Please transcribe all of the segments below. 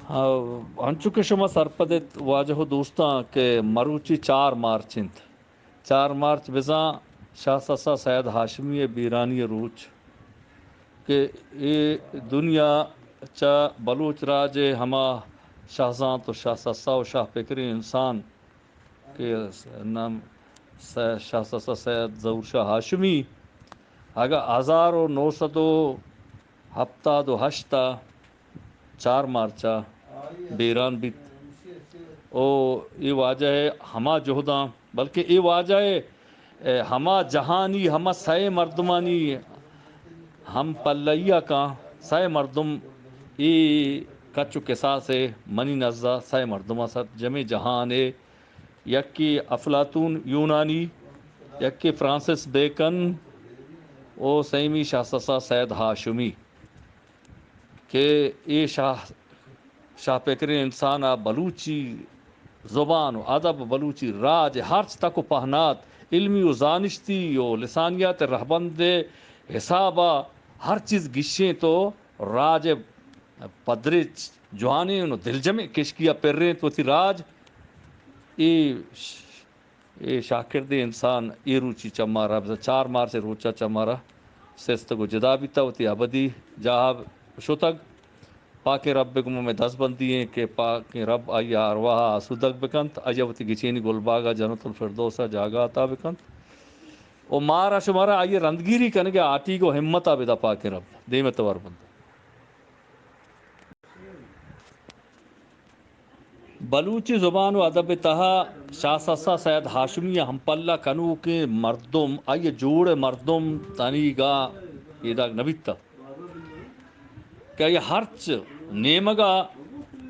ہاں، انچو کہ شما سرپد ات واجہ و دوستاں کہ مروچی چار مارچ انت۔ چار مارچ بزاں شاہ سسا سید ہاشمی ء بیرانی ء روچ کہ اے دنیا چہ بلوچ راج ء ہما شاہ زانت و شاہ سسا و شاہ پکریں انسان کہ نام س-، شاہ سسا سید ظہور شاہ ہاشمی اگاں ہزار و نو سد و ہپتاد و ہشت ء چار مارچ ء بیران بیت۔ او اے واجہ ء ہما جہداں، بلکہ اے واجہ ء، اے، ہما جہانی، ہما سئے مردمانی ہم پلہی ء کاں، سئے مردم اے کچ و کساس ء منی نزا سئے مردماں سرجمیں جہان ء، یکے افلاطون یونانی، یکے فرانسس بیکن، او سیمی شاہ سسا سید ہاشمی۔ کہ اے شاہ، شاہ پکریں انسان ء بلوچی زبان و ادب، بلوچی راج ء ہرچ تک و پہنات، علمی و زانشتی و لسانیات ء رہبند ء حساب ء ہر چیز گیشینت و راج ء پدریچ جوانیں و دلجمیں کشکی ء پرینت وتی راج۔ اے اے شاکردیں انسان اے روچی چہ مارا، بزاں چار مارچ ء روچ ء چہ مارا سستگ و جدا بیتہ، وتی ابدی جاہ ء شتگ۔ پاکیں رب ء گوں مئے دزبندی ایں کہ پاکیں رب آئی ء ارواہ ء آسودگ بکنت، آئی ء وتی گچینی گلباگ ء جنت الفردوس ء جاگہ عطا بکنت و مارا شمارا آئی ء رندگیری کنگ ء آٹیگ و ہمت ء بدا پاکیں رب۔ دیم ء توار بنداں۔ بلوچی زبان و ادب ء تہا شاہ سسا سید ہاشمی ء ہمپلہ کنوکیں مردم، آئی ء جوڑ ء مردم تنیگا پیداک نہ بیتہ کہ آئی ء ہرچ نیمگا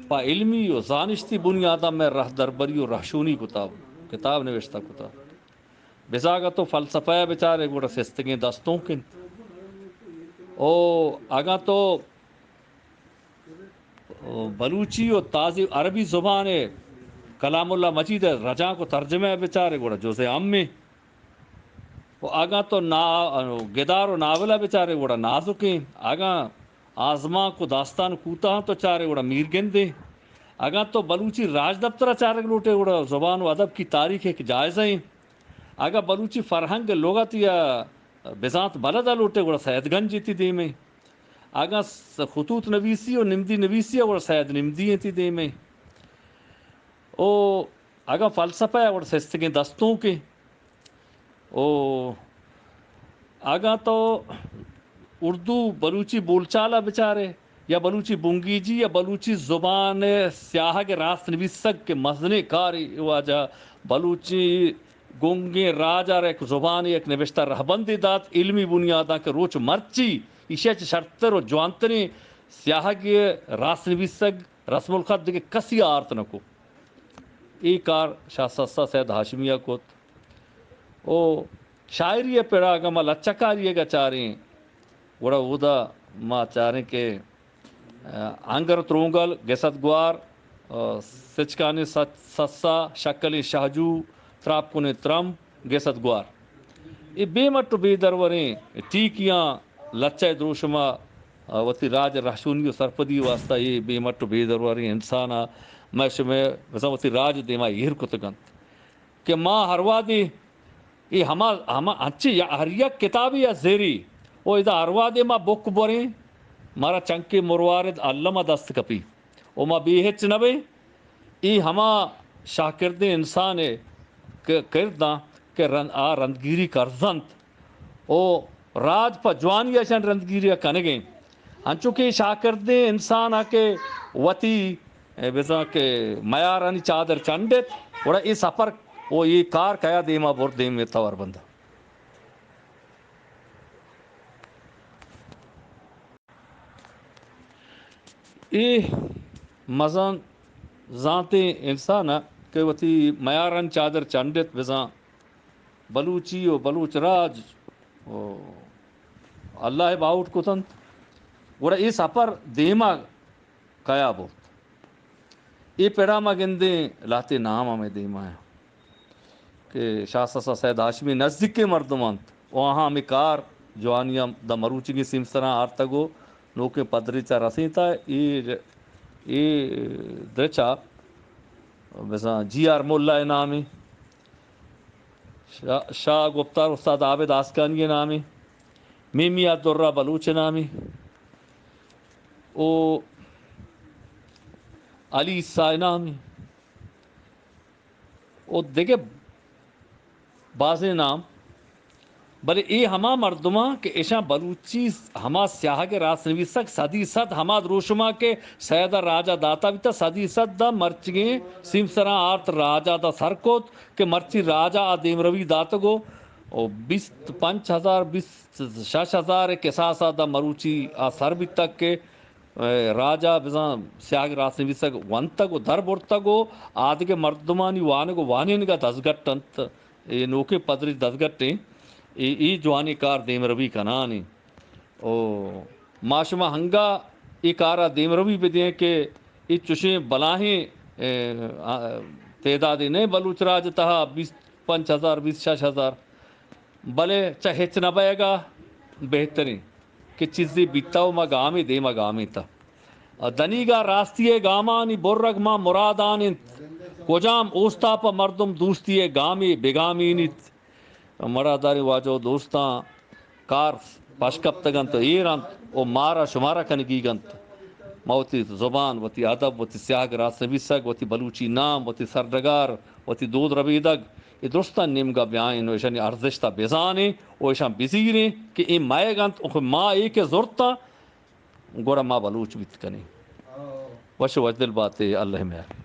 پہ علمی و زانشتی بنیاداں مئے رہدربری و رہشونی کتہ، کتاب نوشتہ کتہ۔ بزاں اگاں تو فلسفہ ء بچارے گڑا سستگیں دستونک انت۔ او اگاں تو بلوچی و تازی عربی زبان ء کلام اللہ مجید ء رجانک و ترجمہ ء بچارے گڑا جزء عام ء۔ و اگاں تو نا-، گدار و ناول ء بچارے گڑا نازکیں۔ اگاں آزمانک و داستان کوتاہاں تو چارے گڑا میرگندیں۔ اگاں تو بلوچی راجدپتر ء چارگ لوٹے گڑا زبان و ادب کی تاریخ ایک جائزہ ایں۔ اگاں بلوچی فرہنگ، لغت یا بزانت بلد ء لوٹے گڑا سید گنج ایتی دیمیں۔ اگاں س-، خطوط نویسی و نمدی نویسی ء گڑا سید نمدی ایتی دیمیں۔ او اگاں فلسفہ ء گڑا سستگیں دستونکیں۔ او اگاں تو اردو بلوچی بولچال ء بچارے یا بلوچی بنگیجی یا بلوچی زبان ء سیاہگ ء راست نویسگ کہ مزنیں کارے واجہ بلوچی گنگیں راج ء را یک زبانے، یک نبشتہ رہبندے دات، علمی بنیاداں کہ روچ مرچی ایشی ء چہ شرتر و جوانتریں سیاہگے ء راست نبیسگ رسم الخط دگہ کسی ء آرت نہ کو۔ اے کار شاہ سسا سید ہاشمی ء کت۔ او شاعری ء پڑا اگاں ما لچہ کاری ء چاریں، گڑا اودا ما چاریں کہ انگر ترونگل، گسد گوار، سچکانیں سسا، شکلیں شہجو، تراپ کنیں ترمپ، گسد گوار۔ اے بے مٹ و بے دروریں ٹیکیاں لچہ ء دروشم ء وتی راج ء رہشونی و سرپدی واسطہ اے بے مٹ و بے دروریں انسان ء مئے شمئے بزاں وتی راج ء دیما ایر کتگ انت کہ ما ہر وہدے اے ہما، ہما انچیں یا ہر یک کتابے یا زیرے، و ادا ہر وہدے ما بک بریں، مارا چنکے مروارد الم ء دست کپی و ما بے ہچ نہ بیں۔ اے ہما شاکردیں انسان ء ک-، کرداں کہ رند-، آ رندگیری کرزنت و راج پہ جوانی اشان رندگیری ء کنگیں۔ انچو کہ شاکردیں انسان ء کہ وتی، اے، بزاں کہ میارانی چادر چنڈت، گڑا اے سفر و اے کار کیا دیما برد دیم توار بندہ۔ اے مزن زانتیں انسان ء کہ وتی میارانی چادر چنڈت بزاں بلوچی و بلوچ راج و اللہ ء باہوٹ کتنت، گڑا اے سفر دیما کیا برت؟ اے پڑا ما گندیں لہتے نام ہمے دیما ہیں کہ شاہ سسا سید ہاشمی نزدیکیں مردم انت و آہاں ہمے کار جوانی ہم داں مروچیگیں سیمسراں آرتگ و نوکیں پدریچ ء رسینتہ۔ اے اے درچا بزاں جی آر ملا ءِ نامے، شاہ، شاہ گپتار استاد عابد آسکانی ءِ نامے، میمی عبدالرہ بلوچ ءِ نامے، او علی عیسیٰ ءِ نامے، او دگہ بازیں نام، بلے اے ہما مردماں کہ اشاں بلوچی ہما سیاہگ ءِ راست نویسگ صدی صد ہما دروشما کہ سید ءَ راج ءَ داتا بیتا، صدی صد ءَ مرچگیں سیمسراں آرت راج ءَ دا سر کت کہ مرچی راج ءَ آ دیمروی داتگ و، و بیست پنچ ہزار، بیست شش ہزار ءِ کساس ءَ دا مروچی آ سر بیتگ کہ اے راج ءَ بزاں سیاہگ راست نویسگ ونتگ و در برتگ و آدگہ مردمانی وانگ و وانینگ ءَ دزگٹ انت۔ اے نوکیں پدریچ دزگٹیں، اے، اے جوانیں کار دیمروی کنان انت۔ او ما شما ہنگا اے کار ءَ دیمروی بدیں کہ اے چشیں بلاہیں، اے، آ، تعدادے نہ بلوچ راج ءِ تہا بیست پنچ ہزار، بیست شش ہزار، بلے چہ ہچ نہ بئیگ ءَ بہتریں کہ چیزے بیتا و ما گامے دیما گامینتا۔ دنیگا راستی ءِ گامانی برگ ما مرادان انت۔ کجام اوستا پہ مردم دوستی ءِ گامے بگامینیت۔ مڑاداریں واجہ و دوستاں، کار پش کپتگ انت و ایر انت و مارا شمارا کنگیگ انت۔ ما وتی زبان، وتی ادب، وتی سیاہگ راست نویسگ، وتی بلوچی نام، وتی سرڈگار، وتی دود ربیدگ، اے درستاں نیمگا بیائیں و اشانی ارزشتا بزانیں و اشاں بزیریں کہ اے مئیگ انت و ما اے کہ زرتاں، گڑا ما بلوچ بیت کنیں۔ وش و وشدل باتے، اللہ مہر۔